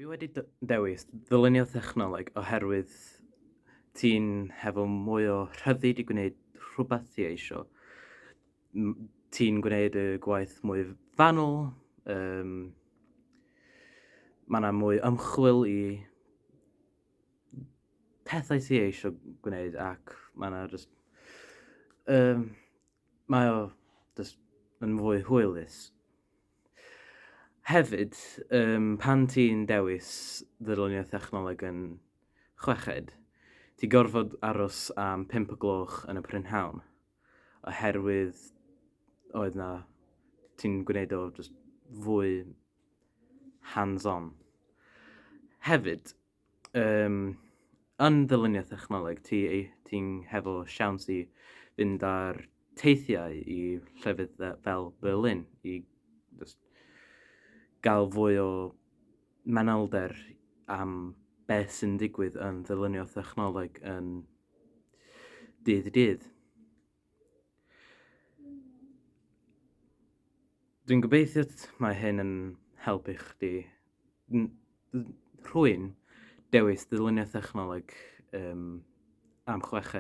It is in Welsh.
Dwi wedi dewis ddylunio technoleg oherwydd ti'n hefo mwy o rhyddid i gwneud rhywbeth ti eisio. Ti'n gwneud y gwaith mwy fanwl, mae 'na mwy ymchwil i pethau ti eisio gwneud ac mae 'na jyst mae o jyst yn fwy hwylus. Hefyd, pan ti'n dewis ddylunio technoleg yn chweched, ti'n gorfod aros am 5 o gloch yn y prynhawn oherwydd oedd 'na... ti'n gwneud o jyst fwy hands-on. Hefyd, yn ddylunio technoleg, ti'n hefo siawns i fynd ar teithiau i llefydd fel Berlin i jyst gael fwy o manylder am beth sy'n digwydd yn ddylunio technoleg yn dydd i dydd. Dwi'n gobeithio mae hyn yn helpu chdi rhywun dewis ddylunio technoleg am chweched.